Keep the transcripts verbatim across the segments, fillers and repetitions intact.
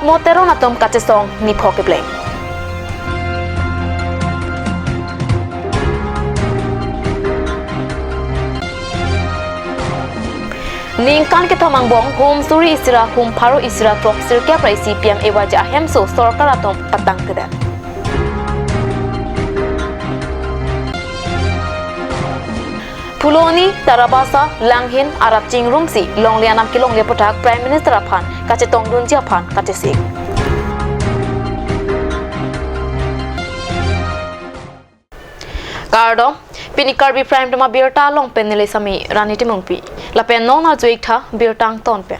Mo Teron atum kachesong nipho kepleng. Ningkan kethom angbong hum suri isi ra hum pharo isi ra throksirkep ra isi P M A Y G ahemso sorkar atum patangtedet. Phuloni, Tarabasa, Langhin arat chingrumsi longle anam kelongle aphuthak Prime Minister aphan kachetongdunji aphan kachesik. Kardom, pini Karbi Prime Time abirta along pen neli Sami Rani Timungpi. Lapen non arju-ik tha birta angton pen.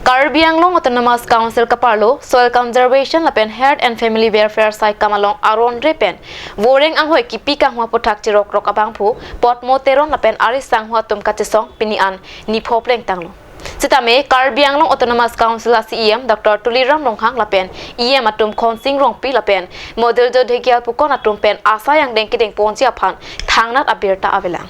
Karbi Anglong Autonomous Council kaparlo Soil Conservation lapen Health and Family Welfare saikam along aron re pen voreng anghoi kipi kanghua aphuthak chirokrok abangphu Potmo Teron lapen ari sanghua atum kachesong pini an nipho plengtanglo. Sitame Karbi Anglong Autonomous Council a C E M Doctor Tuliram Ronghang lapen E M atum Khonsing Rongpi lapen Moduljo Dhekial Pukon atum pen asai angdeng kedengponji aphan thangnat abirta avelang.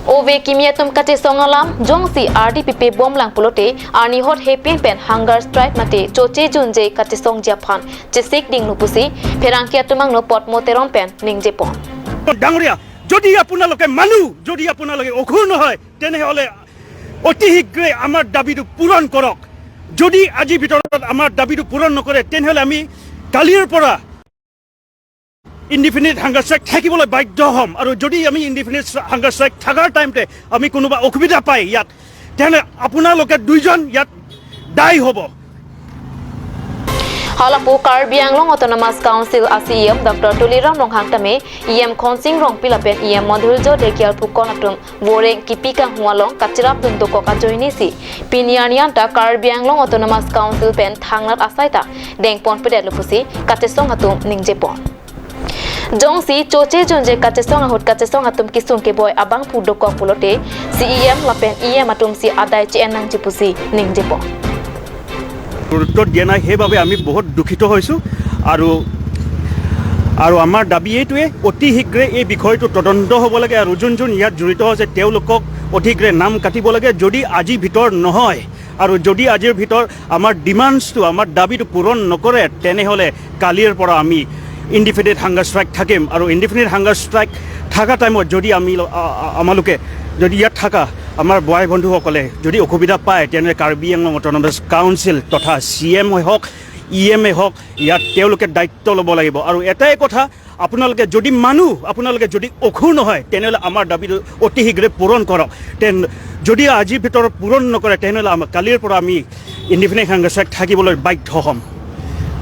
Ove kimi atum kachesong alam jongsi ardi pipe bomlang pulote arni hot hepin pen hunger strike mate choche junje kachesongji aphan chesik dinglo pusi pherangke atum angno Potmo Teron pen ningjepon. ডাঙৰীয়া, যদি আপোনালোকে মানুহ, যদি আপোনালোকে অসুৰ নহয়, তেনেহ'লে অতি শীঘ্ৰে আমাৰ দাবীটো পূৰণ কৰক। যদি আজিৰ ভিতৰত আমাৰ দাবীটো পূৰণ নকৰে, তেনেহ'লে আমি কালিৰ পৰা ইনডিফিনিট হাংগাৰ ষ্ট্ৰাইক থাকিবলৈ বাধ্য হ'ম। আৰু যদি আমি ইনডিফিনিট হাংগাৰ ষ্ট্ৰাইক থকাৰ টাইমতে আমি কোনোবা অসুবিধা পাই ইয়াত, তেনেহ'লে আপোনালোকে দুইজন ইয়াত দায়ী হ'ব। Halapu Karbi Anglong Autonomous Council a C E M Doctor Tuliram Ronghang tame E M Khonsing Rongpi lapen E M Moduljo Dhekial Pukon atum voreng kipi kanghua along kachirapdun dokok ajoinesi pini arni anta Karbi Anglong Autonomous Council pen thangnat asai ta dengponpedetlo pusi kachesong atum ningjepon. Jongsi choche junje kachesong ahut kachesong atum kesung keboi abangphu dokok pulote C E M lapen E M atumsi adai che-en nangji pusi ningjepon. গুৰুত্ব দিয়া নাই, সেইবাবে আমি বহুত দুখিত হৈছোঁ। আৰু আৰু আমাৰ দাবী এইটোৱে, অতি শীঘ্ৰে এই বিষয়টো তদন্ত হ'ব লাগে আৰু যোন যোন ইয়াত জড়িত আছে তেওঁলোকক অতি শীঘ্ৰে নাম কাটিব লাগে। যদি আজিৰ ভিতৰত নহয় আৰু যদি আজিৰ ভিতৰত আমাৰ ডিমাণ্ডছটো, আমাৰ দাবীটো পূৰণ নকৰে, তেনেহ'লে কালিৰ পৰা আমি ইনডিফিনিট হাংগাৰ ষ্ট্ৰাইক থাকিম। আৰু ইনডিফিনিট হাংগাৰ ষ্ট্ৰাইক থকা টাইমত যদি আমি ল-, আ-, আ-, আমালোকে যদি ইয়াত থকা আমাৰ বোৱাৰী বন্ধুসকলে যদি অসুবিধা পায়, তেনে কাৰ্বি আংলং অট'নমাছ কাউন্সিল তথা চি এম এ হওক, ই এম এ হওক, ইয়াত তেওঁলোকে দায়িত্ব ল'ব লাগিব। আৰু এটাই কথা, আপোনালোকে যদি মানুহ, আপোনালোকে যদি অসুৰ নহয়, তেনেহ'লে আমাৰ দাবীটো অতি শীঘ্ৰে পূৰণ কৰক। তেন-, যদি আজিৰ ভিতৰত পূৰণ নকৰে, তেনেহ'লে আমাৰ কালিৰ পৰা আমি ইনডিফিনিট হাংগাৰ ষ্ট্ৰাইক থাকিবলৈ বাধ্য হ'ম।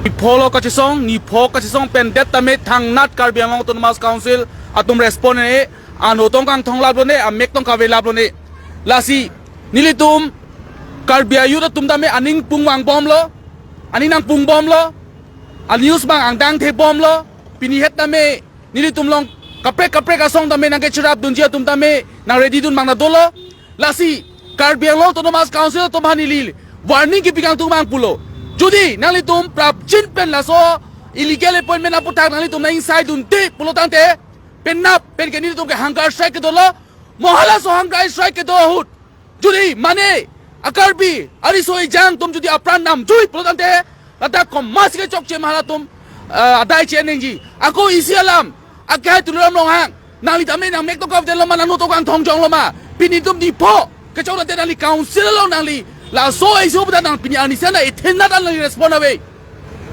Nipho lo kachesong, nipho kachesong pendet tame thangnat Karbi Anglong Autonomous Council atum respond ne, ano tong kangthong laplone, amek tong kave laplone. Lasi nelitum Karbi a-youth atum tame aning pungvang bomlo, aning nangpung bomlo, a-news bang angdeng the bomlo, pini het tame nelitum along kaprek kaprek asong tame nangkachirapdunji atum tame nang ready dun bang na dolo. Lasi Karbi Anglong Autonomous Council atum aphan neli warning kipi kangtung bang pulo. Jodi nanglitum prapjin pen laso illegal appointment aphuthak nanglitum nang-ingsaidunde pulo tangte, penap pen ke nelitum ke hunger strike kedo lo. Mo halaso hunger strike kedo ahut jodi mane a-Karbi ariso ejang atum jodi apran namjui pulo tangte, ladak komatsi kechokche ma halatum, eh, adai che-en nangji. Ako isi alam, akehai Tuliram Ronghang, nangli tame nangmek tong kave lo ma, nangno tong kangthong jong lo ma? Pini tum nipho kechok tangte nangli council along nangli laso issue pu ta nang pini arni sena ethen na ta nangli respond ave.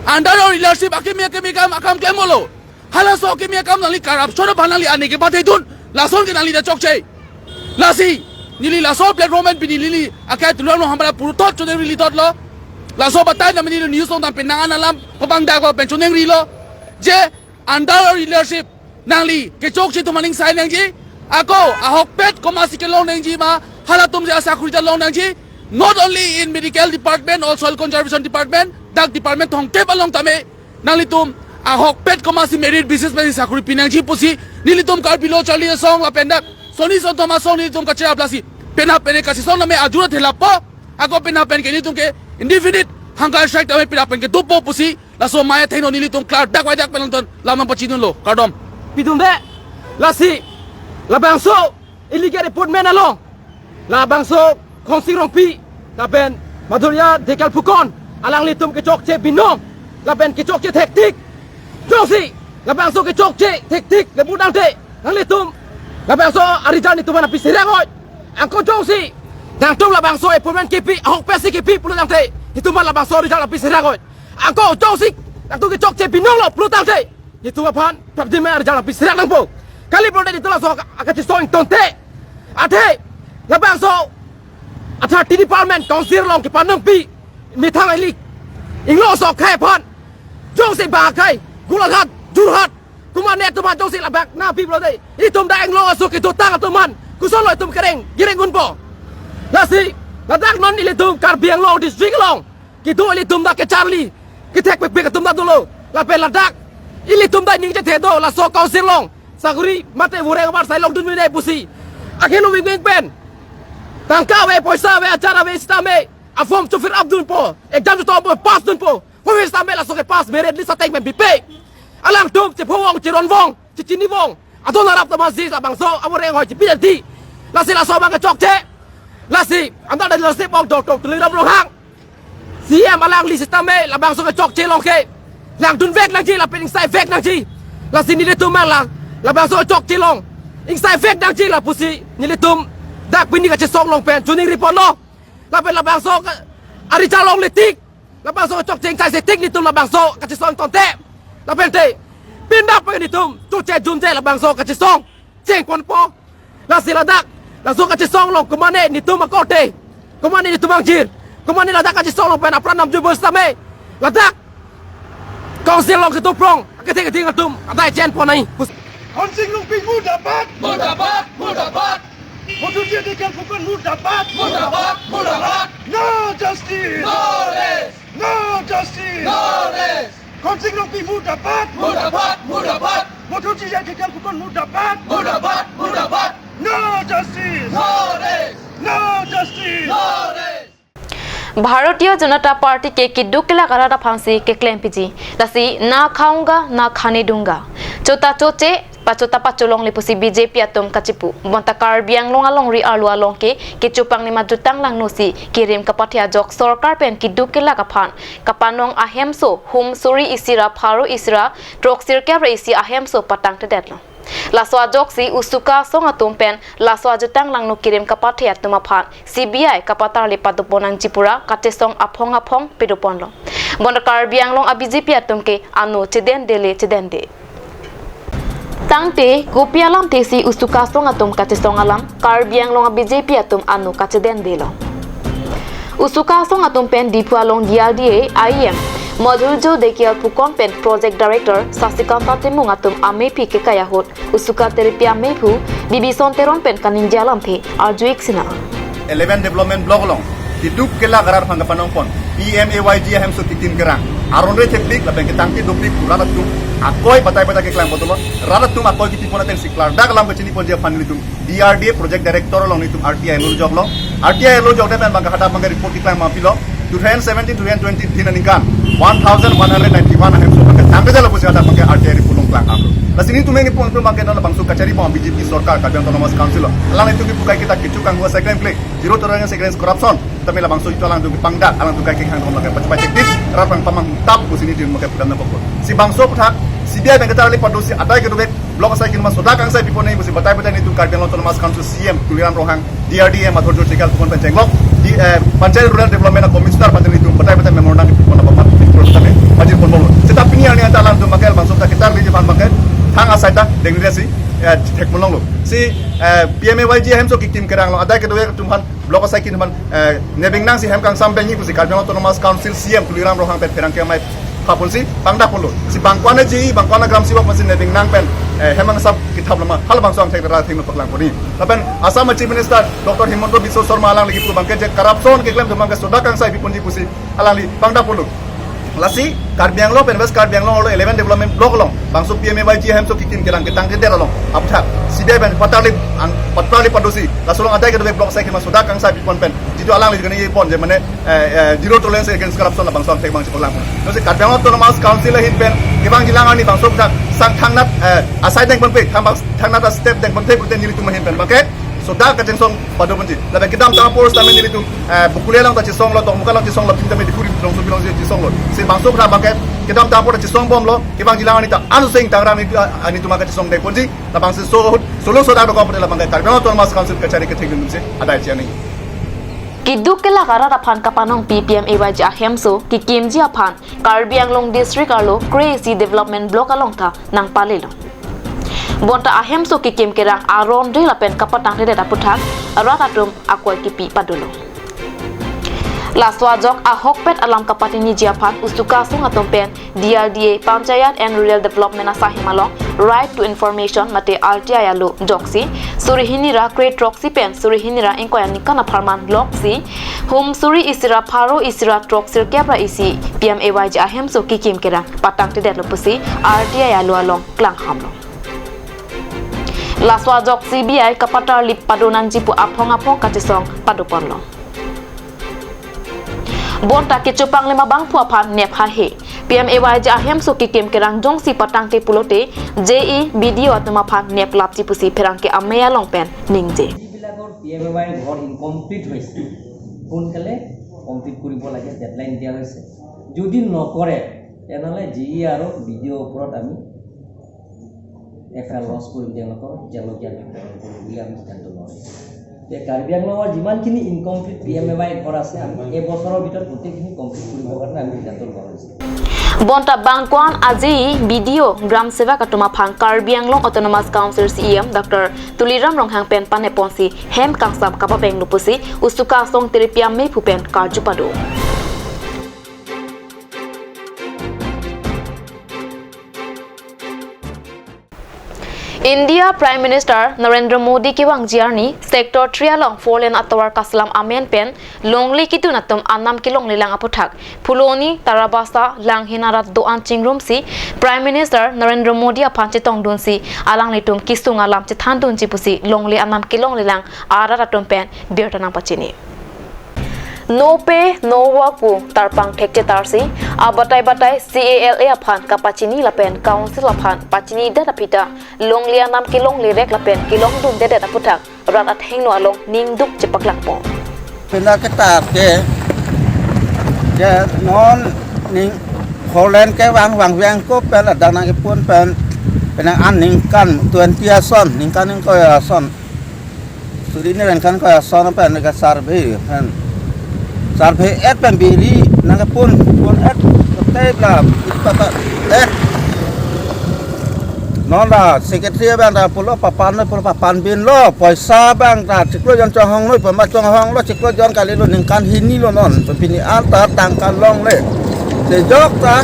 Under your leadership akimi akimi akam akam klemlo. Halaso akimi akam nangli corruption aphan nangli ani kepathedun, lason ke nangli ta chokche. Lasi neli laso platform pen pini neli akehai Tuliram Ronghang aphan puruthot choningri thotlo. Laso batai tame neli news along tame nang an alam pabang daklo pen choningrilo. Je under your leadership nangli kechokche atum aning sai nangji. Ako ahokpet komatsi kelong nangji ma, halatum je asakuri ta long nangji. Not only in medical department or soil conservation department, dak department thomkep along tame nanglitum ahokpet komatsi merit basis pen sakuri pinangji pusi nelitum Karbi Lo Charli Asong lapen dak Soni Sonthom Asong nelitum kachirap lasi penap pen kachesong tame ajura thelapo. Ako penap pen ke nelitum ke indefinite hunger strike tame penap pen kedopo pusi laso maya theno nelitum klardak vaidak pen nangtum lam nangpachidunlo. Kardom. Pidunde, lasi labangso illegal appointment along, labangso Khonsing Rongpi lapen Madhurya Dhekial Pukon alanglitum kechokche binong lapen kechokche thektik. Jongsi labangso kechokche thektik le pu tangte, nanglitum labangso a-result netum aphan piserak oi. Anke jongsi nangtum labangso appointment kipi, ahokpet si kipi pulo tangte, netum aphan labangso result piserak oi. Anke jongsi nangtum kechokche binonglo pulo tangte, netum aphan prapjin me a-result piserak nangpo. Kali pulote netum laso aka-, akachesong ingtonte. Athe labangso a-thirty department council along kepanongpi methang ili Inglong aso akhei aphan, jongsi bang akhei, Golaghat, Jorhat, komatne atum aphan jongsi labang nangpi pulote, itum dak Inglong aso kedotang atum aphan kosonlo itum kereng, kereng unpo? Lasi ladak non ilitum Karbi Anglong district along kedo ilitum dak kecharli kethek pekpek atum dak dolo. Lapen ladak ilitum dak ning chethe do, laso council along sakori mate voreng abar sai longdun mene pusi akhelo vingving pen, tangka ave, poisa ave, achar ave sitame a-form cho-fill up dunpo, exam cho-toppo, pass dunpo. Ko sitame laso ke pass merit list ateng pen pipe. Alangtum chephovong, cheronvong, chechinivong, adon arap ta masi labangso avoreng ahoi chepi dati. Lasi laso abang kechokche, lasi anta dak leadership of Doctor Tuliram Ronghang, C M alangli sitame labangso kechokche along ke langdunvek nangji lapen ingsaivek nangji. Lasi nelitum abang la, labangso kechokche along ingsaivek nangji lapusi nelitum dak pini kachesong along pen choningri ponlo. Lapen labangso ke a-result longle tik, labangso kechokche ingsaise tik, netum labangso kachesong ingtonte. Lapen te pindap pen netum chokche junje labangso kachesong chengponpo. Lasi ladak laso kachesong along komatne netum akorte, komatne netum angjir, komatne ladak kachesong along pen apran namjui bos tame, ladak council along kedo prong akethe kething atum adai chenpon nai. Khonsing Rongpi murdabad! Murdabad! Murdabad! Modhuji Dhekar Phukan murdabad! Murdabad! Murdabad! No justice! No rest! No justice! No rest! Khonsing Rongpi murdabad! Murdabad! Murdabad! Modhuji Dhekar Phukan murdabad! Murdabad! Murdabad! No justice! No rest! No justice! No rest! Bharatiya Janata Party ke keduk kelak arat aphansi keklempiji. Lasi na khaunga na khane dunga. Chota choche, pachota pacholongle pusi B J P atum kachipu. Bonta Karbi Anglong alongri arlo along ke kechopang nima jutang langnosi kerim kapathe ajok sorkar pen keduk kelak aphan kapanong ahemso hum suri isi ra pharo isi ra throksirkep ra isi ahemso patangtedetlo. Laso ajoksi usuka asong atum pen laso ajutang langno kerim kapathe atum aphan C B I kapatarli padopon nangji pura kachesong aphong aphong pedoponlo. Bonta Karbi Anglong a-B J P atum ke ano chedendele chedende. Tangte kopi alamthesi usuka asong atum kachesong alam, Karbi Anglong a-B J P atum ano kachedendelo. Usuka asong atum pen Diphu along D R D A I E M Madhurjo Dhekar Phukan pen Project Director Sasikanta Timung atum amephi kekai ahut usuka teripia mephu Bibison Teron pen kaningje alamthe arju-ik sina. Eleven Development Block along keduk kelak arat aphan kapanongpon P M A Y G ahemso kitim kerang aron re thekpik lapen ketangke dopik pu rat atum akoi batai batai keklang botolo, rat atum akoi kitipon atengsi klardak alam kachiniponji aphan nelitum D R D A Project Director along nelitum R T I lo joklo. R T I lo jokdet pen bang ke hadak bang ke report keklang ma pilo. Two thousand seventeen, two thousand twenty din aningkan one thousand one hundred ninety-one ahemso bang ke tangke jalo pusi hadak bang ke R T I report along klang amlo. Lasi nelitum nelitum bang ke non labangso kachari pon B J P sorkar Karbi Anglong Autonomous Council lo. Alanglitum kipu kai kita kecho kanghu asai klemkle, zero tolerance against corruption. Tame labangso itum alangtum kepangdak, alangtum kai kekhang dong lakai pachai pachai tik, rat pang pamang tap pusi nelitum makai pudam na pokok. Si bangso aputhak C B I bang ke charli padosi adai kedobek block asai kinma soda kangsai pipon nai pusi batai batai nelitum Karbi Anglong Autonomous Council C E M Tuliram Ronghang, D R D A Madhurjo Dhekar Phukan pen chenglok, di, eh, Panchayat Rural Development Commissioner pen nelitum batai batai memorandum pipon apa pipon tame pajir pon bom. Seta pini arni anta alangtum makai bangso ta ketar di japan makai thang asai ta dengre si, eh, thek molong lo. Si, eh, P M A Y G ahemso kitim kerang lo, adai kedobek atum aphan block asai kin aphan, eh, nebeng nangsi hem kangsam bengji pusi Karbi Anglong Autonomous Council C E M Tuliram Ronghang pen pherangke amei phapunsi pangdak ponlo. Si bangkwana G E, bangkwana gram sewak masi nebeng nang pen, eh, hem kangsam kithap lama halabangso angthek ra thengno paklang poni. Lapen Assam Chief Minister Doctor Himanta Biswa Sarma alangli kipu bang ke je corruption keklem atum bang ke soda kangsai piponji pusi alangli pangdak ponlo. Lasi Karbi Anglong pen West Karbi Anglong along eleven Development Block along bangso P M A Y G ahemso kitim kerang ketangkedet along aputhak C B I pen patarli ang patarli padosi laso along adai kedobek block asai kinma soda kangsai pipon pen jitu alangli jikani pon je mane, eh, eh, zero tolerance against corruption labangso angthek bang chipaklang. Lasi Karbi Anglong Autonomous Council ahin pen kevangji alang arni bangso aputhak sang thangnat, eh, asai dengponpe, thang bang thangnat a-step dengponpe pute nelitum ahin pen bang ke Sodak kachengsong pado ponji. Lapen kedamtang apor setame nelitum, eh, Bokolia along ta chesonglo, Dokmoka along chesonglo, pini setame Diphu rongsopi along chesonglo. Si bangso aphan abangke kedamtang apor ta chesong bomlo, kevangji alang arni ta anuseng tangram ni, ah, nelitum akachesongdek ponji. Labangsi so ahut, solo sodak dokok pute labangke Karbi Anglong Autonomous Council kachari kethek dun si adai chiani. Keduk kelak arat aphan kapanongpi P M A Y G ahemso kekimji aphan Karbi Anglong District arlo kre-isi development block along ta nangpalelo. Bonta ahemso kekim kerang aron re lapen kapatangtedet aputhak rat atum akoi kipi padolo. Laso ajok ahokpet alam kapatiniji aphan usuka asong atum pen D R D A, Panchayat and Rural Development asahim along Right to Information mate R T I alo joksi suri hini ra kre throksi pen suri hini ra ingkoi aningkan apharman loksi hum suri isi ra pharo isi ra throksirkep ra isi P M A Y G ahemso kekim kerang patangtedetlo pusi R T I alo along klanghamlo. Laso ajok C B I kapatarlip padonangji pu aphong aphong kachesong padoponlo. Bonta kechopanglem abangphu aphan nep hahe. P M A Y G ahemso kekim kerang jongsi patangte pulote J E, B D O atum aphan neplapji pusi pherangke amei along pen ningje. যিবিলাকৰ P M A Y ঘৰ ইনকমপ্লিট হৈছে, সোনকালে কমপ্লিট কৰিব লাগে, ডেডলাইন দিয়া হৈছে। যদি নকৰে, তেনেহ'লে জি ই আৰু বি ডি অ'ৰ ওপৰত আমি এফ আই আৰ লজ কৰিম, তেওঁলোকৰ জেললৈকে আমি প্ৰেৰণ কৰিম বুলি আমি সিদ্ধান্ত লোৱা হৈছে। যে কাৰ্বি আংলঙৰ যিমানখিনি incomplete P M A Y ঘৰ আছে, আমি এবছৰৰ ভিতৰত গোটেইখিনি কমপ্লিট কৰিবৰ কাৰণে আমি সিদ্ধান্ত লোৱা হৈছে। Bonta bangkuan aji B D O Gram Sevak atum aphan Karbi Anglong Autonomous Council C E M Doctor Tuliram Ronghang pen paneponsi hem kangsam kapabenglo pusi usuka asong tiripia mephu pen karju pado. India Prime Minister Narendra Modi kevangji arni Sector three along four lane atovar kaslam amen pen longle kedun atum anam kelonglelang aputhak Phuloni, Tarabasa, Langhin arat do-an chingrumsi Prime Minister Narendra Modi aphan chetongdunsi alanglitum kesung alam chethandunji pusi longle anam kelonglelang arat atum pen birta nangpachini. No pay, no work pu tarpang thekche tarsi, abatai batai C A L A aphan kapachini lapen Council aphan pachinidet aphi ta longle anam kelonglerek lapen kelongdundedet aputhak rat athengno along ningduk chepaklangpo. Pina ketar ke, ke non ning holen ke vang vang vang ko pen adang nangkepon pen, pina an ningkan twenty ason, ningkan ingkoi ason. Suri ni pen kan ko ason pen ka survey pen. Survey et pen biri nangkepon, pon et tei bla pata et. Non la secretary abang ta pulo papan lo, pulo papan binlo, poisa abang ta chiklo jon chonghonglo, pama chonghonglo, chiklo jon kalilo ningkan hini lo non, so pini an ta tangka longle. Sejok ta,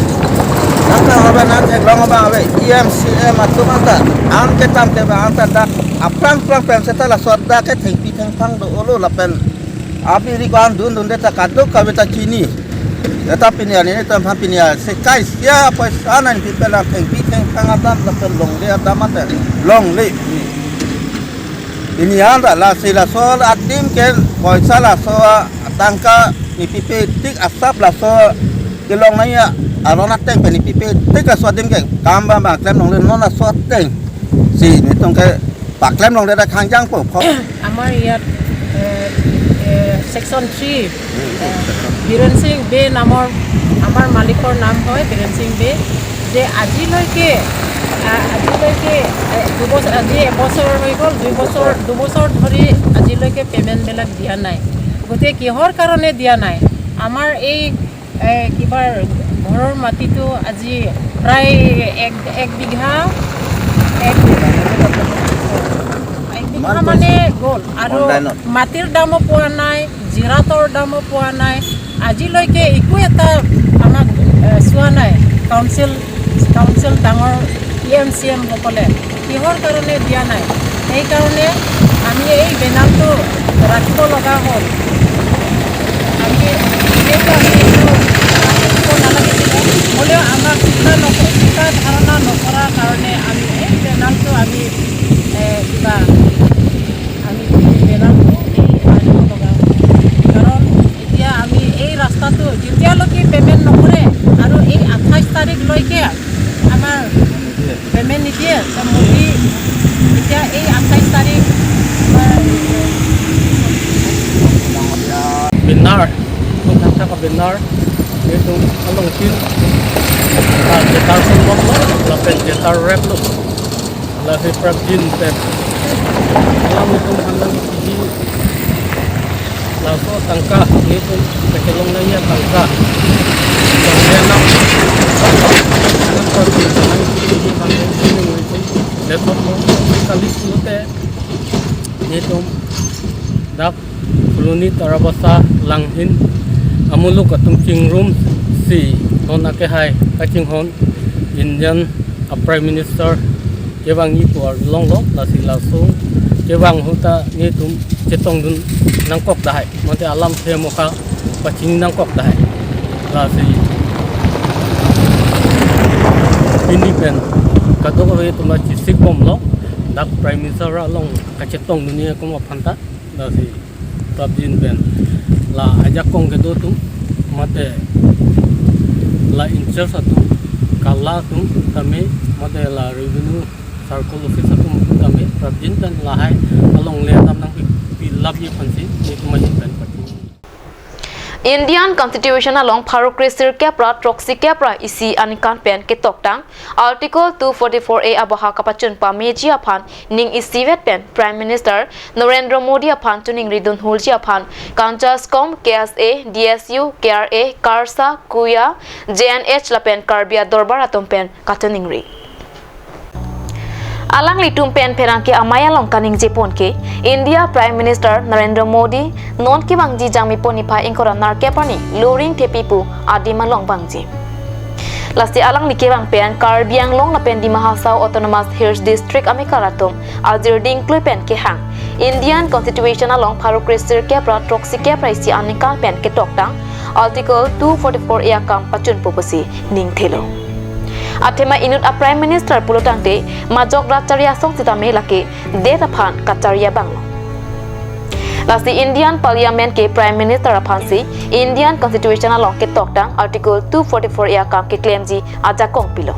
tangka abang nangtheklong abang ave, E M C M atum ta, an ketam ke abang ta dak, aplang plang pen seta laso dak ke thengpi thengphang do-olo lapen, abiri ko an dundunde ta kadokave ta chini. Eta pini arni netum aphan pini a sekai sia poisa nangpipe la thengpi thengphang atam lapen longle atam ante longle. Pini an ta lasi laso adim ke poisa laso tangka nepipe tik asap laso kelong nangji aron ateng pen nepipe tik laso adim ke kam abang abang klem longle non laso ateng. Si netum ke paklem longledak hangjang po. আমাৰ ইয়াত, এ, এ, section three, এ, বীৰেন সিং বে নামৰ আমাৰ মালিকৰ নাম হয় বীৰেন সিং বে, যে আজিলৈকে, আ, আজিলৈকে, এ, দুবছৰ, আজি এবছৰ হৈ গ'ল, দুই বছৰ, দুবছৰ ধৰি আজিলৈকে পে'মেণ্টবিলাক দিয়া নাই। গতিকে কিহৰ কাৰণে দিয়া নাই? আমাৰ এই এ, কিবা ঘৰৰ মাটিটো আজি প্ৰায় এক, এক বিঘা, এক, এক বিঘা মানে গ'ল আৰু অনলাইনত। মাটিৰ দামো পোৱা নাই, জিৰাটৰ দামো পোৱা নাই। আজিলৈকে একো এটা আমাক, এ, চোৱা নাই কাউন্সিল, কাউন্সিল ডাঙৰ ই এম চি এমসকলে। কিহৰ কাৰণে দিয়া নাই, সেইকাৰণে আমি এই বেনাৰটো ৰাখিব লগা হ'ল। আমি যিহেতু আমি এইটো ৰাখিব নালাগিছিলে, হ'লেও আমাক চিন্তা নক-, চিন্তা ধাৰণা নকৰাৰ কাৰণে আমি এই বেনাৰটো আমি, এ, কিবা, আমি এই বেনাৰটো এই ৰাখিব লগা হ'ল। কাৰণ এতিয়া আমি এই ৰাস্তাটো যেতিয়ালৈকে পে'মেণ্ট নকৰে আৰু এই আঠাইছ তাৰিখলৈকে আমাৰ পে'মেণ্ট নিদিয়ে, তে মোদী এতিয়া এই আঠাইছ তাৰিখ, আ, Benar, nelitum alongtin, ah, jetar sunbomlo, lapen jetar replo. Lasi prapjin pen alanglitum aphan nangkiji laso tangka, nelitum kachelong nangji atangka. Yang enam, nang prapjin nangkiji aphan nelitum, nelitum, nelitum, nelitum, nelitum, dak Phuloni Tarabasa Langhin amuluk atum chingrumsi non akehai kachinghon Indian a Prime Minister kevangji pu arjulonglo, lasi laso kevang ahut ta nelitum chetongdun nangkok tahai, mate alamthe mokha pachini nangkok tahai. Lasi pini pen kadokave atum ta chesikbomlo, dak Prime Minister along kachetongdunji atum aphan ta. Lasi prapjin pen la ajakong kedo atum, mate la in charge atum, kala atum tame, mate la revenue circle office atum tame, prapjin pen lahai alongle atam nangpi, pilapji aphansi nelitum ahin pen pachini. Indian Constitution along pharo kre sirkep ra throksi kep ra isi aningkan pen ketoktang Article two forty-four A abaha kapachun pameji aphan ning isivet pen Prime Minister Narendra Modi aphan choningri dunhurji aphan Kanchas kom K S A, D S U, K R A, KARSA, KUYA, J N H lapen Karbi Adorbar atum pen kachoningri. Alanglitum pen pherangke amei along kaningjepon ke India Prime Minister Narendra Modi non kevangji Jangmipo niphai ingkoi ra nerkep arni Loring Thepi pu adim along vangji. Lasi alangli kevang pen Karbi Anglong lapen Dima Hasao Autonomous Hills District amekar atum ajir dingklui pen kehang Indian Constitution along pharo kre sirkep ra throksi kep ra isi aningkan pen ketoktang Article two forty-four A akam pachunpo pusi ningthelo. Athema inut a Prime Minister pulotangte majok rat charli asong sitame lake det aphan kacharli abanglo. Lasi Indian Parliament ke Prime Minister aphansi Indian Constitution along ketoktang Article two forty-four A akam keklemji ajakong pilo.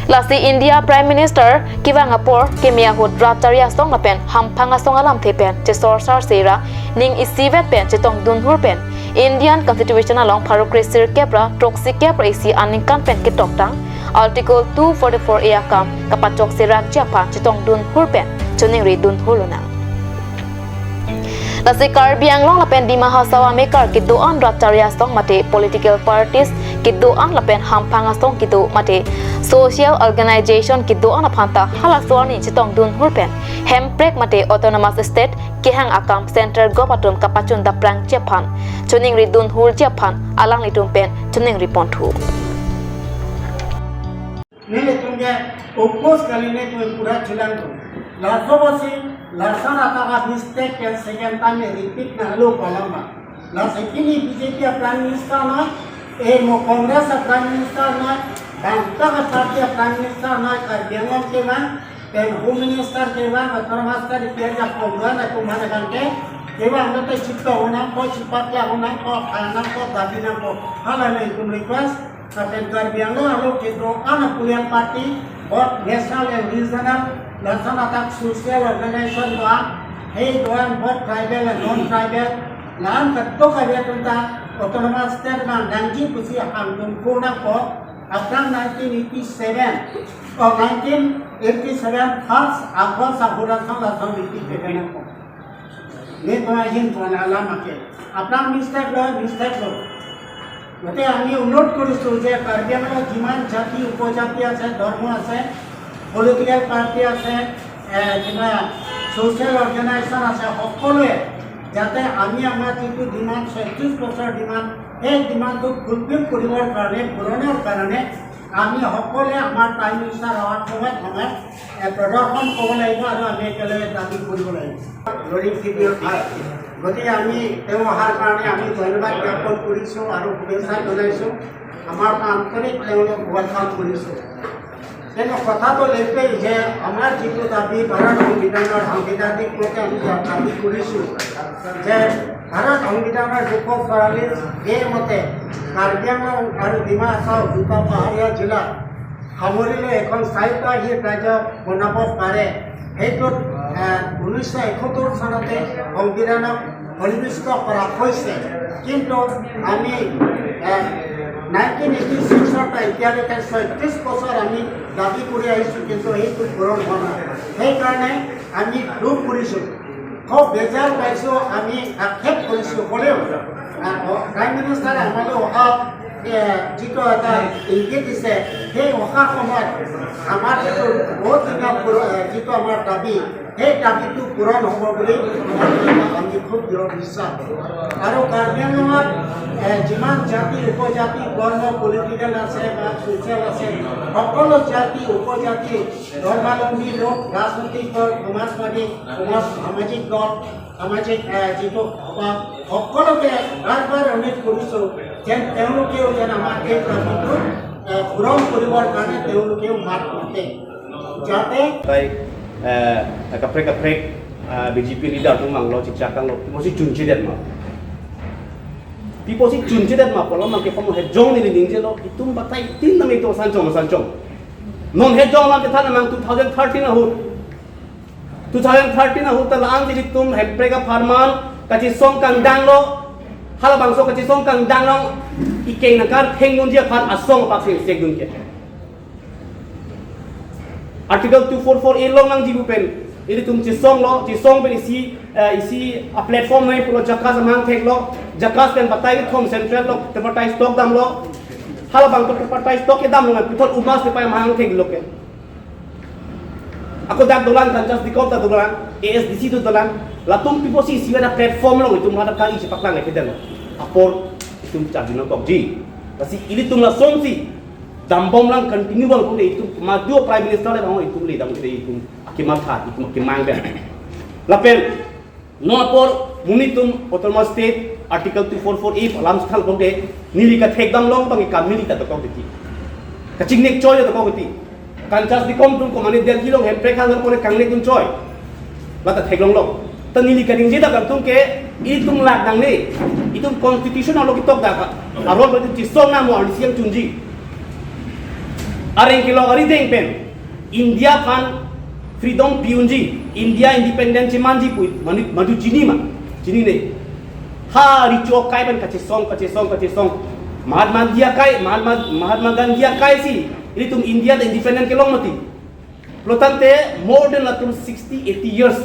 Lasi India Prime Minister kevang apor keme ahut rat charli asong lapen hamphang asong alamthe pen chesorsar sera ning isivet pen chetongdunhur pen Indian Constitution along pharo kre sirkep ra throksi kep ra isi aningkan pen ketoktang Article two forty-four A akam kapachok serakji aphan chetongdunhur pen choningri dunhur lonang. Lasi Karbi Anglong lapen Dima Hasao amekar kedo-an rat charli asong mate political parties kedo-an lapen hamphang asong kedo mate social organization kedo-an aphan ta halaso arni chetongdunhur pen Hemprek mate Autonomous State kehang akam Central Govt atum kapachun daprangji aphan choningri dunhurji aphan alanglitum pen choningri ponthu. Nelitum ke oppose kali, nelitum pura chilangtum. Laso apotsi, lason attack a mistake ke second time repeat nanglo pu alam abang. Lasi pini B J P a Prime Minister noi, eh mo Congress a Prime Minister noi, bangta a party a Prime Minister noi, Karbi Anglong kevang, pen Home Minister kevang, Autonomous State kevang, Congress a kumhana kangke, kevang lote chitong nangpo, chipatlang nangpo, khan nangpo, dabi nangpo. Hala nelitum request, lapen Karbi Anglong along kedo-an a political party, both national and regional, lason attack social organization do-an, hei do-an both tribal and non-tribal, la-an kadokave atum ta Autonomous State nangdangji pusi hangdun ko nangpo, aphrang nineteen eighty-seven, oh, nineteen eighty-seven first August ahut ason lason repeat keve nangpo. Nelitum ahin pu alam ake. Aphrang mistake lo, mistake lo. গতিকে আমি অনুৰোধ কৰিছো যে কাৰ্বি আংলঙত যিমান জাতি উপজাতি আছে, ধৰ্ম আছে, পলিটিকেল পাৰ্টি আছে, এ, কিবা ছ'চিয়েল অৰ্গেনাইজেশ্যন আছে, সকলোৱে যাতে আমি আমাৰ যিটো ডিমাণ্ড, ছয়ত্ৰিশ বছৰ ডিমাণ্ড, সেই ডিমাণ্ডটো ফুলফিল কৰিবৰ কাৰণে, পূৰণৰ কাৰণে আমি সকলোৱে আমাৰ প্ৰাইম মিনিষ্টাৰ অহাৰ সময়ত সময়ত, এ, প্ৰদৰ্শন ক'ব লাগিব আৰু আমি একেলগে দাবী কৰিব লাগিব। লৰিং চিটি অফিচ। গতিকে আমি তেওঁ অহাৰ কাৰণে আমি ধন্যবাদ জ্ঞাপন কৰিছোঁ আৰু শুভেচ্ছা জনাইছোঁ। আমাৰ পৰা আন্তৰিক তেওঁলোকক ৱেলকাম কৰিছোঁ। কিন্তু কথাটো এইটোৱেই যে আমাৰ যিটো দাবী, ভাৰত সংবিধানৰ সাংবিধানিক মতে আমি দাবী কৰিছোঁ যে ভাৰত সংবিধানৰ দুশ চৌৰাল্লিছ এ মতে কাৰ্বি আংলং আৰু ডিমা হাছাও দুটা পাহাৰীয়া জিলা সামৰি লৈ এখন স্বায়ত্তশাসিত ৰাজ্য বনাব পাৰে। সেইটোত, আহ, ঊনৈছশ এসত্তৰ চনতে সংবিধানক সন্নিৱিষ্ট কৰা হৈছে। কিন্তু আমি, এ, নাইনটিন এইটি ছিক্সৰ পৰা এতিয়ালৈকে ছয়ত্ৰিশ বছৰ আমি দাবী কৰি আহিছোঁ, কিন্তু সেইটো পূৰণ হোৱা নাই। সেইকাৰণে আমি দুখ কৰিছোঁ, খুব বেজাৰ পাইছোঁ, আমি আক্ষেপ কৰিছোঁ। হ'লেও, আ, প্ৰাইম মিনিষ্টাৰে আমালৈ অহা, এ, যিটো এটা ইংগিত দিছে, সেই অহা সময়ত আমাৰ যিটো বহুত দিনৰ পূৰ-, এ, যিটো আমাৰ দাবী, সেই দাবীটো পূৰণ হ'ব বুলি আমি খুব দৃঢ় বিশ্বাস। আৰু কাৰ্বি আংলঙত, এ, যিমান জাতি, উপজাতি, ধৰ্ম, পলিটিকেল আছে বা ছ'চিয়েল আছে, সকলো জাতি, উপজাতি, ধৰ্মাৱলম্বী লোক, ৰাজনৈতিক দল, সমাজবাদী, সমাজ, সামাজিক দল, সামাজিক, এ, যিটো সভা, সকলোকে বাৰ বাৰ অনুৰোধ কৰিছোঁ যেন তেওঁলোকেও যেন আমাৰ এই দাবীটো, এ, পূৰণ কৰিবৰ কাৰণে তেওঁলোকেও মাত মাতে, যাতে তাই, eh, kaprek kaprek, eh, B J P leader atum vanglo, chechak tanglo, piposi chunchedet ma. Piposi chunchedet ma, pulo mangke komo hejong neli ningjelo, itum batai tin nang itum asan chong, asan chong. Non hejong lang kethan nang two thousand thirteen ahut. Two thousand thirteen ahut ta la-an si itum hemprek apharman kachesong kangdanglo, halabangso kachesong kangdang along ikeng nangkar thengdunji aphan asong apak si sekdun ke. Article two four four A along nangji pu pen, ilitum chesonglo, chesong pen isi, eh, isi a-platform nai pulo JACAS amahang theklo, JACAS pen batai kethom central lo, tripartite talk damlo, halabangso tripartite talk kedamlo ngai puthot UMAS nepai amahang theklo ke. Ako dak dolang, Kanchas Dekom ta dolang, A S D C ta dolang, latum piposi isi wana platform along itum hadak kali chepaklang kedamlo. Apor itum charjunang kokji. Lasi ilitum lasonsi dambom lang continue bang kule itum madu Prime Minister le bang itum le dam kule itum akimatha itum akimang ben. Lapen non apor monit atum Autonomous State Article two four four A alam sethal bangke neli kathek damlong bang kam neli ta dokok titi. Kachingnek choi dokok titi. Kanchas Dekom atum komane Delhi along hemprek hang kone kangnek dun choi. Lata theklonglo. Ta neli kaningje dak atum ke, itum lak nangne, itum constitution along ketok dak, arol berarti chesong nang mo arni siang chunji. Areng kelok arideng pen India aphan freedom pi-unji, India independent chemanji pu, mani, madu chini ma, chinine. Ha richo akai pen kachesong, kachesong, kachesong. Mahatma Gandhi akai, Mahatma, Mahatma Gandhi akai si ilitum India ta independent kelong mati. Pulo tangte more than latum sixty, eighty years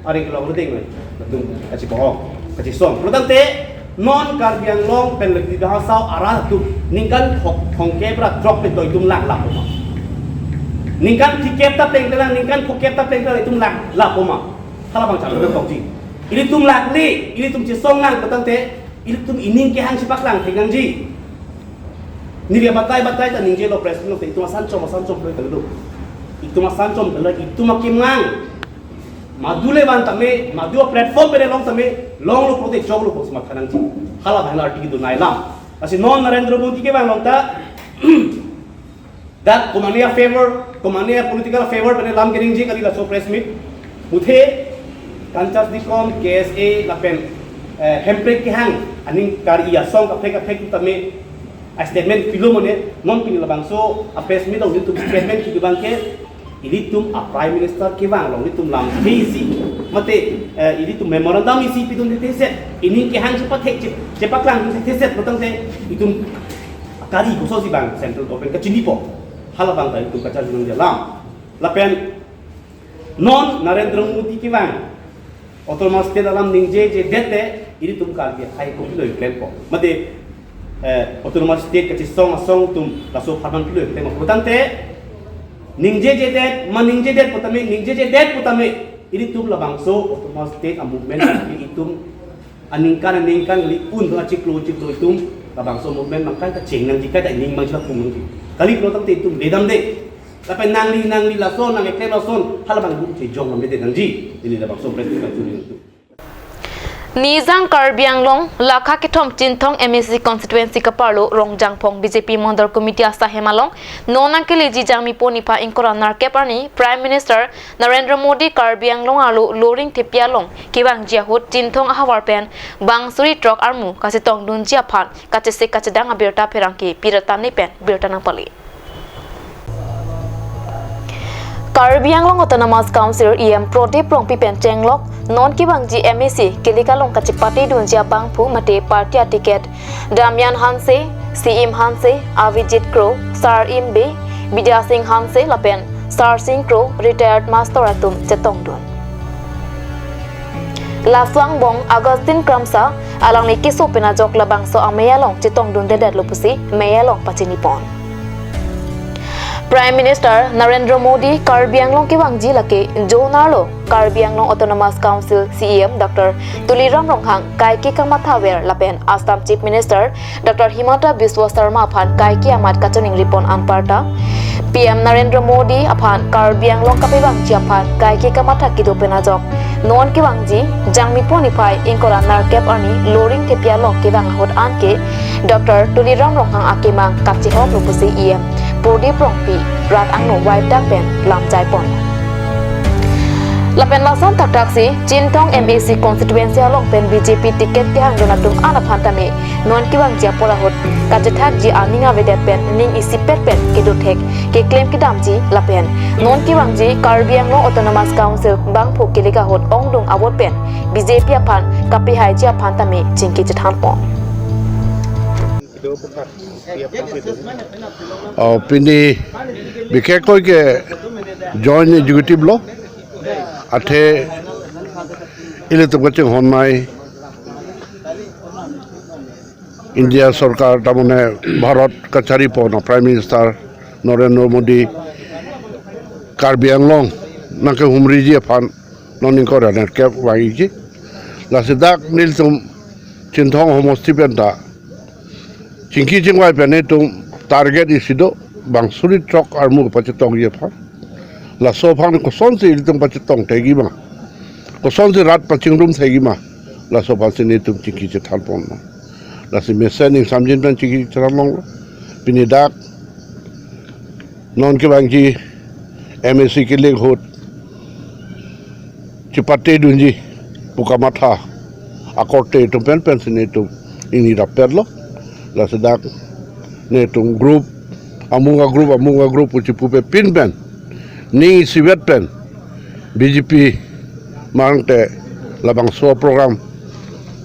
areng kelong arideng latum kachipoho, kachesong. Pulo tangte non Karbi Anglong pen lagi bahasao arat atum ningkan thok, thomkep ra throk pen to itum lak lapo ma. Ningkan phlikep ta plengplelang, ningkan phokep ta plengplelang itum lak lapo ma. Halabang chalo na tokji. Ilitum lakle, ilitum chesong nang pulo tangte ilitum ining kehang chepaklang thek nangji. Neli batai batai ta ningjelo press meet along, itum asan chom, asan chom pule kalidu. Itum asan chom kalidu, itum akimang. Madu le van tame, madu platform pen long tame, longlo pulote choklo pusi matha nangji. Hala bhai article dun nai lam. Lasi non Narendra Modi kevang along ta, dak komane a-favor, komane a-political favor pen lam keningje kali laso press meet. Muthe, Kanchas Dekom, K S A, lapen, eh, hemprek kehang, aning kari asong kaprek kaprek tame, a-statement pilo mane, non pini labangso a-press meet along itum statement kitu bangke, ilitum a-Prime Minister kevang along ilitum lamthe isi, mate, eh, ilitum memorandum isi pidun thetheset, ining kehang chepathek, chep-, chepaklang thetheset, pulo tangte itum kari kososi bang central government kachinipo, halabang ta itum kacharjunang jalam. Lapen non Narendra Modi kevang Autonomous State alam ningjejedet te ilitum Karbi akhei ko pilo klempo. Mate, eh, Autonomous State kachesong asong atum laso apharman pilo klempo. Pulo tangte ningjejedet, ma ningjejedet pu tame, ningjejedet pu tame ilitum labangso Autonomous State a-movement itum aningkan aningkan li un achiklo achiklo itum labangso movement mangkai ta cheng nangji kai ta ining mangsi pung nangji. Kali pulo tangte itum ledamde. Lapen nangli, nangli lason, nang eklem lason, halabang bu chejong lamde nangji. Neli labangso press meet kachuri nangtu. Nijang Karbi Anglong, lakha kethom Chinthong M A C constituency kaparlo Rongjangphong B J P Mandal Committee asahem along, non nangkeleji Jangmipo niphai ingkoi ra nerkep arni, Prime Minister Narendra Modi Karbi Anglong arlo Loring Thepi along kevangji ahut Chinthong ahavar pen bang suri throk armu kachetongdunji aphan kachesik kachedang abirta pherangke Pirata Ne pen birta nangpale. Karbi Anglong Autonomous Council E M Prodip Rongpi pen chenglok non kevangji M A C kelek along kachepate dunji abangphu mate party aticket Damian Hanse, Siim Hanse, Avijit Kro, Sarim Bey, Bidya Singh Hanse lapen Sarsing Kro, retired master atum chetongdun. Laso angbong Augustine Kramsa alangli keso pen ajok labangso amei along chetongdundedetlo pusi mei along pachinipon. Prime Minister Narendra Modi Karbi Anglong kevangji lake jonarlo Karbi Anglong Autonomous Council C E M Doctor Tuliram Ronghang kaike kamathaver lapen Assam Chief Minister Doctor Himanta Biswa Sarma aphan kaike amat kachoningripon anparta P M Narendra Modi aphan Karbi Anglong kapevangji aphan kaike kamatha kedo pen ajok non kevangji Jangmipo niphai ingkoi ra nerkep arni Loring Thepi along kevang ahut anke Doctor Tuliram Ronghang akemang kachehoklo pusi E M Prodip Rongpi rat angno waidak pen lamjaipon. Lapen lason thakthak si Chinthong M A C constituency along pen B J P ticket kehangdun atum an aphan tame non kevangji apor ahut kachethakji aning avedet pen ning isipet pen kedothek keklem kedamji lapen non kevangji Karbi Anglong Autonomous Council bangphu kelek ahut ongdung avote pen B J P aphan kapehaiji aphan tame chingki chethanpon. Oh, pini bikek koi ke joint executive lo, athe ilitum kachinghon mai India sorkar, tamane Bharat kacharipon Prime Minister Narendra Modi Karbi Anglong nangkehumriji aphan non ingkoi ra nerkep vangji. Lasi dak nelitum Chinthong homosti penta chingki chingvai pen netum target isi do, bang suri throk armu pachetongji aphan. Laso aphan kosonsi ilitum pachetong thekji ma, kosonsi rat pachingrum thekji ma, laso aphansi netum chingki chethanpon ma. Lasi mesen ning samjin pen chingki chethanlonglo. Pini dak non kevangji M A C kelek ahut chepate dunji pu kamatha akorte atum pen pensi netum ingni rapetlo. Lasi dak netum group, amung a group, amung a group pu chipupe pin pen ning isivet pen B J P marang te labangso program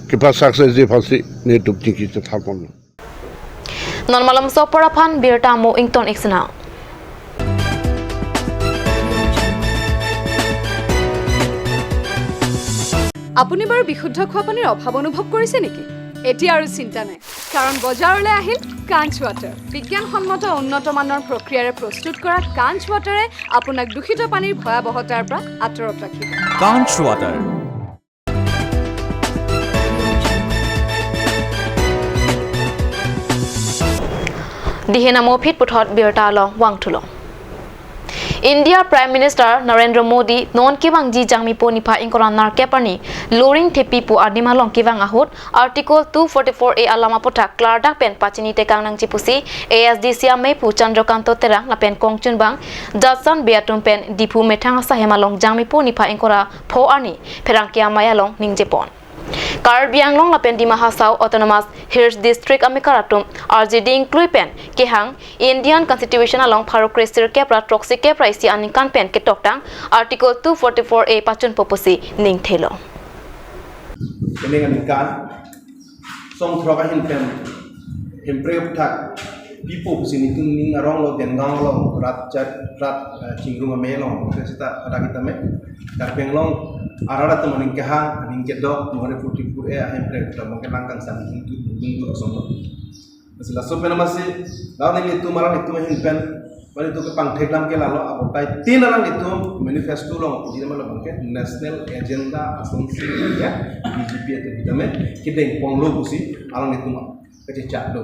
kepa success ji aphansi netum chingki chethanpon. Non malomso apor aphan birta mo ington iksena. আপুনি বাৰু বিশুদ্ধ খোৱা পানীৰ অভাৱ অনুভৱ কৰিছে নেকি? এতিয়া আৰু চিন্তা নাই, কাৰণ বজাৰলৈ আহিল কাঞ্চ ৱাটাৰ। বিজ্ঞানসন্মত উন্নত মানৰ প্ৰক্ৰিয়াৰে প্ৰস্তুত কৰা কাঞ্চ ৱাটাৰে আপোনাক দূষিত পানীৰ ভয়াৱহতাৰ পৰা আঁতৰত ৰাখিব। Kanch Water. Dihen amo phit puthot birta along vangthulo. India Prime Minister Narendra Modi non kevangji Jangmipo niphai ingkoi ra nerkep arni Loring Thepi pu adim along kevang ahut Article two forty-four A alam aputhak klardak pen pachini tekang nangji pusi A S D C ameiphu Chandrakanta Terang lapen kongchunbang Jatsan Bey atum pen Diphu methang asahem along Jangmipo niphai ingkoi ra pho arni pherangke amei along ningjepon. Karbi Anglong lapen Dima Hasao Autonomous Hills District amekar atum arjidi ingklui pen kehang Indian Constitution along pharo kresirkep ra throksi kep ra isi aningkan pen ketoktang Article two forty-four A pachunpo pusi ningthelo. Kening aningkan song throk ahin pen Hemprek aphuthak pipo pusi netum ning arong lo, Dengaon along rat chat rat, eh, chingrum amei along, seta rat kita me Karbi Anglong arat atum aning kehang, aning kedok, more forty-four A Hemprek aphuthak mangkelang kangsam hintu hintu asong lo. Basi laso pen amatsi, la nelitum alanglitum ahin pen, mane itum kepangthek lam ke lalo, abotai tin alanglitum manifesto along, di nama labang ke national agenda asonsi ya, B J P atum kita me kedengpon lo pusi alanglitum kachechak do.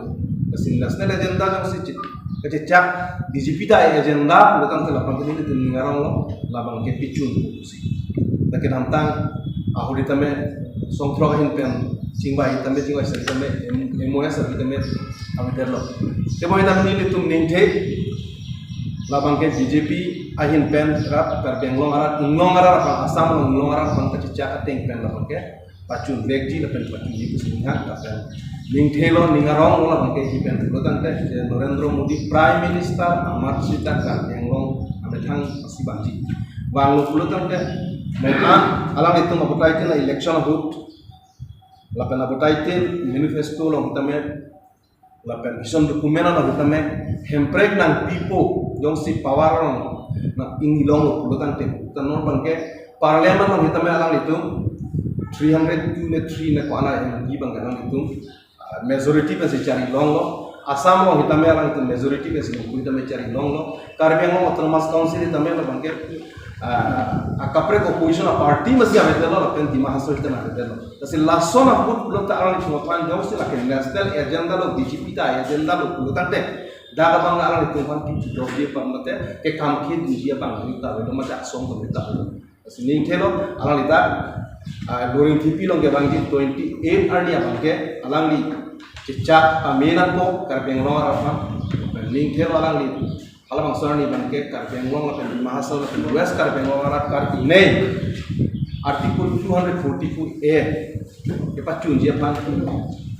Basi national agenda jongsi che-, kachechak B J P ta agenda lo tangte lapen nelitum ning arong lo, labang ke pichun pusi. Ta kedamtang ahuri tame song throk ahin pen chingvai tame, chingvai sari tame, M-, M O S abi tame, abi terlo. Teboi tame nelitum ningthe labang ke B J P ahin pen rat Karbi Anglong arat, Anglong arat aphan, Assam along Anglong arat aphan kachechak ateng pen labang ke pachun vekji lapen pachunji pusi ninghang lapen ningthelo, ning arong lo labang ke ipen lo tangte, eh, Narendra Modi Prime Minister amat sita Karbi Anglong amat Thang si bangji. Bang lo pulo tangte, mena alanglitum abutai tin election ahut, lapen abutai tin manifesto along tame, lapen vision document along tame, Hemprek nangpipo, jongsi power along nang-inglong lo pulo tangte, tanor bangke parliament along tame alanglitum three hundred two ne three ne ko-an M P bangke alanglitum, ah, majority pensi chari longlo. Assam along tame alanglitum majority pensi nangkui tame chari longlo. Karbi Anglong Autonomous Council tame lo bangke, ah, akaprek opposition a party masi avedetlo, lapen Dima Hasao tame avedetlo. Lasi lason ahut pulo ta alanglitum aphan jongsi lake national agenda lo, B J P ta agenda lo pulo tangte, dak abang alanglitum aphan kidokji aphan mate, kekam kidunji aphan ta avelo mate, ason ta avelo. Lasi ning thelo alangli dak, ah, Loringthepi along kevangji twenty-eight arni abangke alangli chechak pamenanpo Karbi Anglong arat aphan. Ning thelo alangli halabangso arni abangke Karbi Anglong lapen Dima Hasao lapen West Karbi Anglong arat kar-inei Article two hundred forty-four A kepachunji aphan,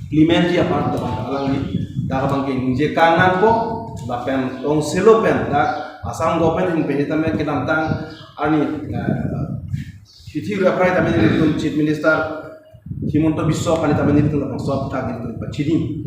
implementji aphan labang alangli dak abangke ningje kangnangpo. Lapen tongselo pen dak Assam government ahin pen tame kedamtang arni, eh, chithi reply tame nelitum Chief Minister Himanta Biswa aphan tame nelitum labangso aphuthak nelitum pachini,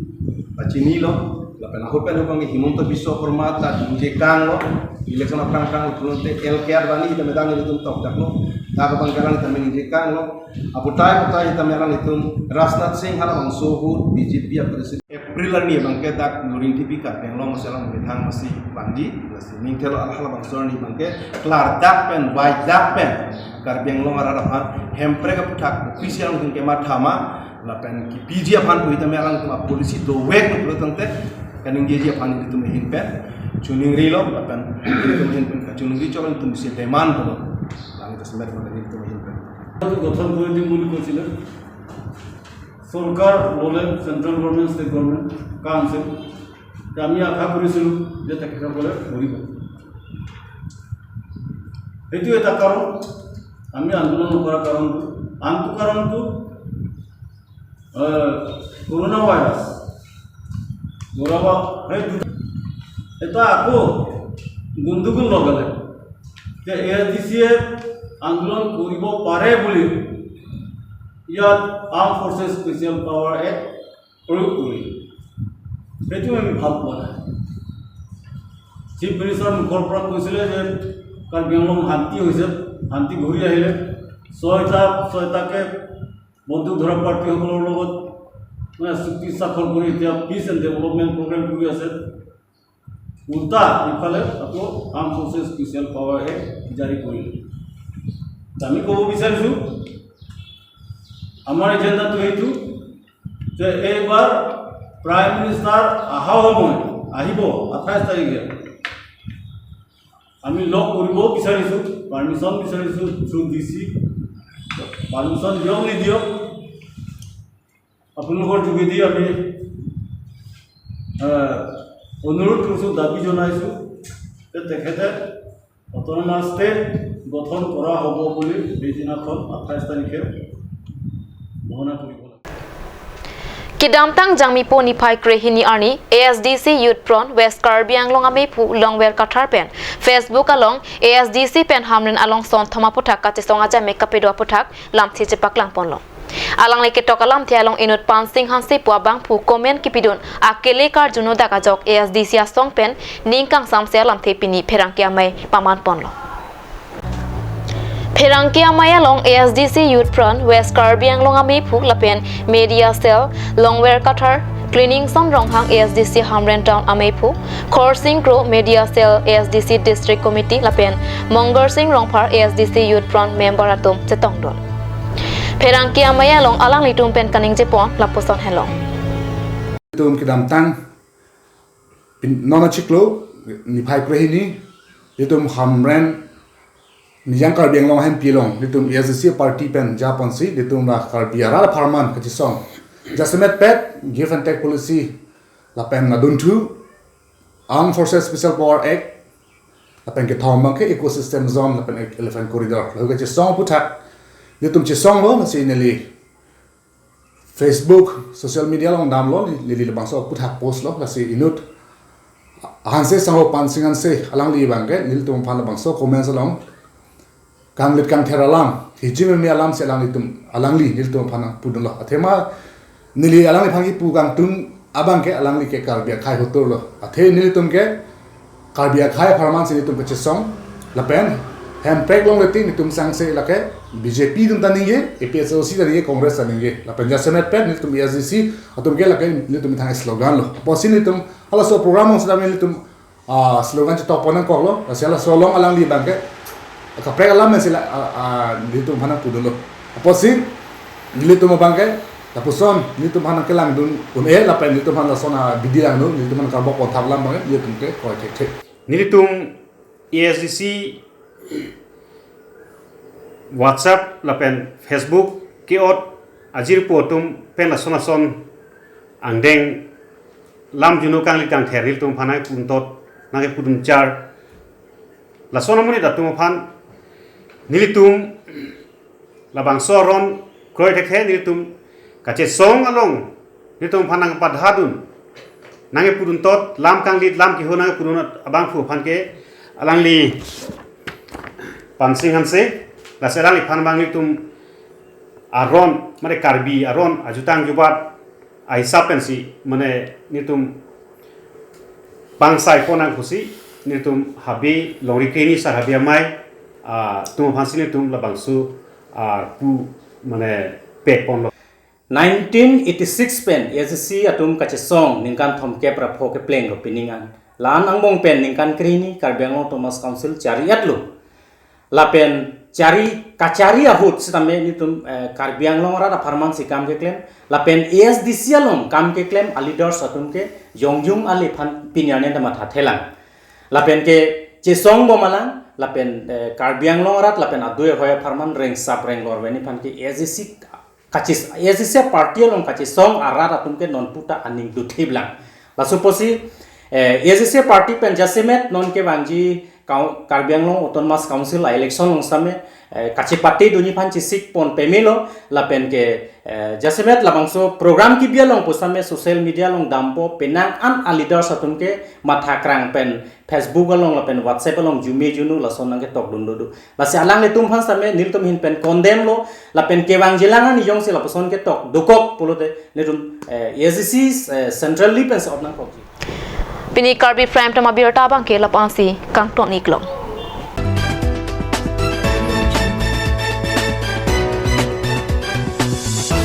pachinilo. Lapen ahut pen abangke Himanta Biswa Sarma ta ningje kanglo, election aphrang aphrang lo pulote L K Advani tame dak nelitum tokdaklo, dak abangke alang tame ningje kanglo. Abutai abutai tame alanglitum Rajnath Singh halabangso ahut B J P a president April arni abangke dak Loringthepi Karbi Anglong masi alang methang masi bangji, lasi ning thelo halabangso arni abangke klardak pen, vaidak pen Karbi Anglong arat aphan Hemprek aphuthak kopisi alanglitum kematha ma, lapen kipiji aphan pu tame alanglitum a policy dovek lo pulo tangte, kaningjeji aphan nelitum ahin pen chiningrilo, lapen nelitum ahin pen kachiningri chok, nelitum isi demand lo, langit semet nelitum ahin pen. গঠন কৰি দিম বুলি কৈছিলে। চৰকাৰ ল'লে, central government, state government, council. তে আমি আশা কৰিছিলোঁ যে তেখেতসকলে কৰিব। সেইটো এটা কাৰণ, আমি আন্দোলন নকৰা কাৰণটো। আনটো কাৰণটো, আহ, কৰোণা ভাইৰাছ, কৰোণা, সেই দু-, এটা আকৌ গণ্ডগোল লগালে যে এ এছ ডি চিয়ে আন্দোলন কৰিব পাৰে বুলি ইয়াত arm forces special power act প্ৰয়োগ কৰিলে। সেইটো আমি ভাল পোৱা নাই। চিফ মিনিষ্টাৰ মুখৰ পৰা কৈছিলে যে কাৰ্বি আংলং শান্তি হৈছে, শান্তি ঘূৰি আহিলে। ছয়টা, ছয়টাকে বন্দুক ধৰা প্ৰাৰ্থীসকলৰ লগত, মানে, চুক্তি স্বাক্ষৰ কৰি এতিয়া পিচ এণ্ড ডেভেলপমেণ্ট প্ৰগ্ৰেম কৰি আছে। উল্টা ইফালে আকৌ arm forces special power act জাৰি কৰিলে। আমি ক'ব বিচাৰিছোঁ, আমাৰ এজেণ্ডাটো এইটো যে এইবাৰ প্ৰাইম মিনিষ্টাৰ অহা সময় আহিব আঠাইছ তাৰিখে, আমি লগ কৰিব বিচাৰিছোঁ, পাৰ্মিশ্যন বিচাৰিছোঁ থ্ৰু ডি চি, পাৰ্মিশ্যন দিয়ক নিদিয়ক, আপোনালোকৰ যোগেদি আমি, আহ, অনুৰোধ কৰিছোঁ, দাবী জনাইছোঁ যে তেখেতে অট'নমাছ ষ্টেট গঠন কৰা হ'ব বুলি সেইদিনাখন আঠাইছ তাৰিখে ঘোষণা কৰিব লাগে। Kedamtang Jangmipo niphai krehini arni A S D C Youth Front West Karbi Anglong amephu Longver Kathar pen Facebook along A S D C pen Hamren along son thom aphuthak kachesong ajame kapedo aphuthak lamthe chepaklangponlo. Alangli ketok alamthe along inut Pansing Hanse pu abangphu comment kipidun akele karjuno dak ajok A S D C asong pen ning kangsamse alamthe pini pherangke amei pamanponlo. Pherangke amei along A S D C Youth Front West Karbi Anglong amephu lapen Media Cell Longver Kathar, Cleaningson Ronghang A S D C Hamren Town amephu, Khorsing Kro Media Cell A S D C District Committee lapen Mongorsing Rongphar A S D C Youth Front member atum chetongdun. Pherangke amei along alanglitum pen kaningjepon lapuson henlo. Itum kedamtang pin-, non achiklo niphai krehini, itum Hamren Nijang Karbi Anglong ahempi along, itum A S D C party pen japonsi, itum la Karbi arat apharman kachesong jasemet pet, give and take policy, lapen nadunthu, Armed Forces Special Power Act, lapen kethom abangke ecosystem zone, lapen elephant corridor. Lalu kachesong aphuthak, itum chesonglo, lasi neli Facebook, social media along damlo, neli labangso aphuthak postlo, lasi inut Hanse, Sangho Pansing Hanse, alangli abangke nelitum aphan labangso comments along kanglit kangther alam, hijimeme alamsi alanglitum, alangli nelitum aphan pudunlo. Athema neli alangliphan kipu kangtung abangke alangli ke Karbi akhei ahut lo. Athe nelitum ke Karbi akhei apharmansi nelitum kachesong. Lapen Hemprek along leti nelitum sangse lake B J P atum ta ningje, A P H L C ta ningje, Congress ta ningje. Lapen jasemet pen nelitum A S D C atum ke lake nelitum ithang slogan lo. Apotsi nelitum halaso program along sitame nelitum ah, slogan chetok pon nangkoklo, lasi halaso along alangli abangke kaprek alam si la, ah, ah, nelitum aphan pudunlo. Apotsi nelitum abangke lapuson nelitum aphan kelangdun un-e lapen nelitum aphan lason abidi langdun, nelitum aphan karbok ponthap alam abangke nelitum ke kroi thekthe. Nelitum A S D C WhatsApp lapen Facebook ke-ot ajirpo atum pen lason lason angdeng lam juno kanglit kangther nelitum aphan nangkepudun tot, nangkepudun char. Lason amonit atum aphan nelitum labangso aron kroi thekthe, nelitum kachesong along nelitum aphan nangpadhadun, nangkepudun tot, lam kanglit, lam kehun nangkepudun abangphu aphan ke alangli Pansing Hanse, lasi alangliphan abang nelitum aron, mane Karbi aron ajutang jubat ahisap pensi, mane nelitum pangsai pon nang pusi, nelitum Habe Longri Krini Sar Habe Amei, ah, atum aphansi nelitum labangso, ah, pu, mane pek ponlo. Nineteen eighty-six pen A S D C atum kachesong ningkan thomkep ra pho kepleng lo pining an. La-an angbong pen ningkan krehini Karbi Anglong Autonomous Council chari-etlo. Lapen chari, kachari ahut sitame nelitum, eh, Karbi Anglong arat apharmansi kam keklem. Lapen A S D C along kam keklem aleaders atum ke jongjung ale aphan pini arni ta mathathelang. Lapen kechesong bom alang, lapen, eh, Karbi Anglong arat, lapen adui ahoi apharman rengsap renglor veni aphan ke A S D C kachis-, A S D C party along kachesong arat atum ke non puta aning duthip lang. Laso apotsi, eh, A S D C party pen jasemet non kevangji Kau-, Karbi Anglong Autonomous Council a-election along sitame, eh, kachepate dunji aphan chesik pon pemelo, lapen ke, eh, jasemet labangso program kebi along pusitame social media along dampo, penang an aleaders atum ke matha krang pen Facebook along lapen WhatsApp along jume junu lason nangketok dun dodo. Lasi alanglitum aphan sitame nelitum ahin pen condemn lo, lapen kevangjilang an jongsi lapuson ketok dokok pulote nelitum, eh, A S D C, eh, centrally pensi op nangkokji. Pini Karbi Prime Time abirta abangke lapu-ansi kangton-iklo.